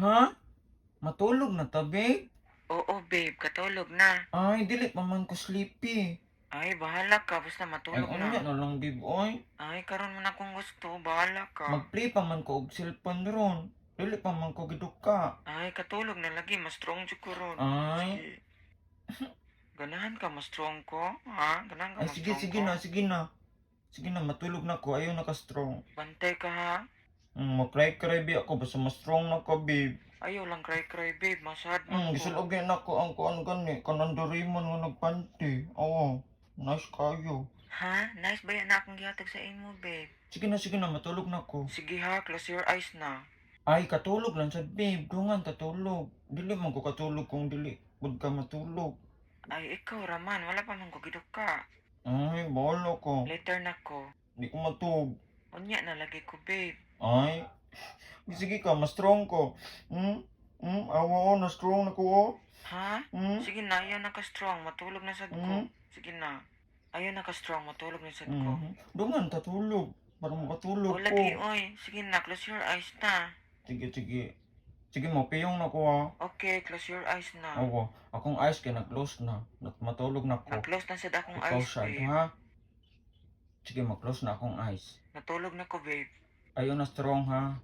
Ha? Matulog na ta, babe? Oo, babe, katulog na. Ay, dili pa man ko sleepy. Ay, bahala ka, basta Ay, matulog unya na. na lang, babe, oy. Ay, karon man akong gusto, bahala ka. Mag-play pa man ko og cellphone ron. Dili pa man ko giduka. Ay, katulog na lagi, mas strong jud ko ron. Ay, Sige. Ganahan ka, mas strong ko? Ha? Ganahan ka, ay mas sige, strong sige ko? na, sige na. Sige na, matulog na ko. Ayaw naka-strong. Bantay ka, ha? Makry-cry bi ako basta mas strong na ka, babe. Ayaw lang cry-cry, babe. Masad man ko. Gisulog na ko ang kuan gani kanang Doraemon nga nagpanty. Oo, nice kayo. Ha? Nice ba yan na akong gihatag sa imo, babe? Sige na, matulog na ko. Sige ha, close your eyes na. Ay, katulog lang sa babe. Dungan tatulog. Dili man ko katulog kung dili pud ka matulog. Ay, ikaw raman, wala pa man ko giduka. Ay, bahala ko. Later na ko. Di ko matug. Unya na lagi ko, babe. Ay, sige ka, mas strong ko. Awa oh, na strong na ko oh. Ha? Hmm? Sige na, ayaw na ka strong. Matulog na sad ko. Sige na. Ayaw na ka strong. Matulog na sad ko. Dungan tatulog. Para makatulog O lagi, ko. oy. Sige na, close your eyes na. Sige, sige. Sige, mapiyong na ko ah. Okay, close your eyes na. Awa, akong eyes kay nag-close na. Matulog na ko. Nag-close na sad akong Ikaw eyes, sad, babe. ha? Sige, mag-close na akong eyes. Natulog na ko, babe. Ayaw na strong, ha?